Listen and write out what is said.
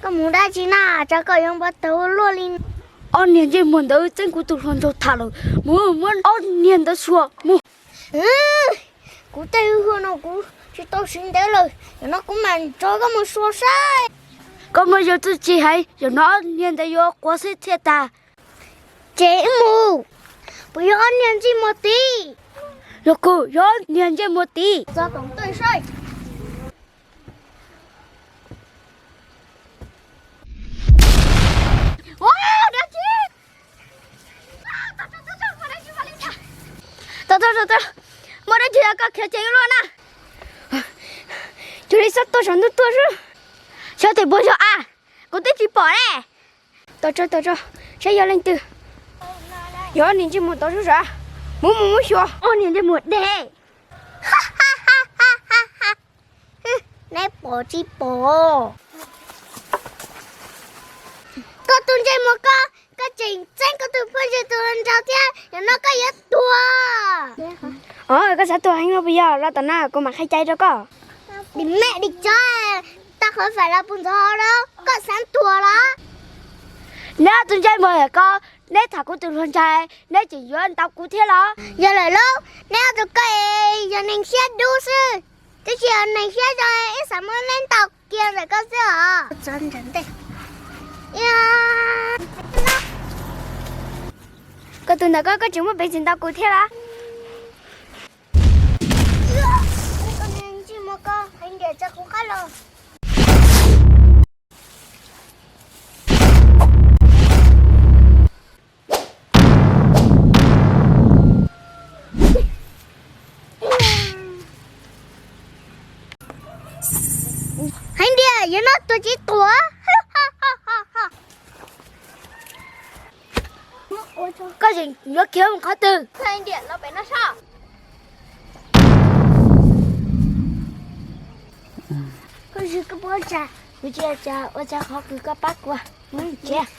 Koj mus dab tsi na, tsam koj yuav npau taws ua luaj li. Ob niag ntsej muag ntawd txeeb kuv tus hluas nraug tham lawm, mus muab ob niag ntawd xyuas mus. Kuv tej hwj huam no kuv tsis tau siv ntev lawm, zaum no kuv mam nrog koj mus xyuas saib. Koj muaj zog txuj ci heev, zaum no ob niag ntawd yuav quav xwb thiaj tag. Ces wb mus. Puas yog ob niag ntsej muag tid? Yog kawg, yog ob niag ntsej muag tid. Txog tom ntej saib. Tau tau tau, muaj dab tsi los koj qhia ces yuav luaj na. Cia li xub tuaj saum ntuj tuaj xwb. Xyov tes puas yog a, kuv twb tsis pom ne. Tos tso tos tso, saib yog leej twg. Yog niag ntsej muag tod sub sav, mus mus mus xyuas. Ob niag ntsej muag deg. Neb pom tsis pom? Koj tus ntsej muag ko, koj tseem txeeb koj tus phooj ywg tus hluas nraug thiab, zaum no koj yuav tuag. Os, koj xav tuag heev no puas yog? Los tom no kuv mam qhia cai rau koj. Dim mej dim tso, tau qhov fam los puas ntxhov los koj xav tuag los? Neb ob tug ntsej muag ko, neb tham kuv tus hluas nraug, neb tseem yuav ntaus kuv thiab los? Yog lawm lauj, neb ob tug ko es yog neeg siab dub xwb, twb tsis yog neeg siab zoo, ib xav muab neb ntaus kiag ntawm ko xwb os. Koj tus ntawm ko, koj tseem muaj peev xwm ntaus kuv thiab los? Koj niag ntsej muag ko, heev tiag, tso kuv qab los. Heev tiag, yog no tuag tsis tuag? Koj tseem yuav khiav mus qhov twg? Heev tiag, los pem no soj. Koj tsis ua cas, kuv tsis ua cas, ua cas qhov kws koj pab kuv. Tsis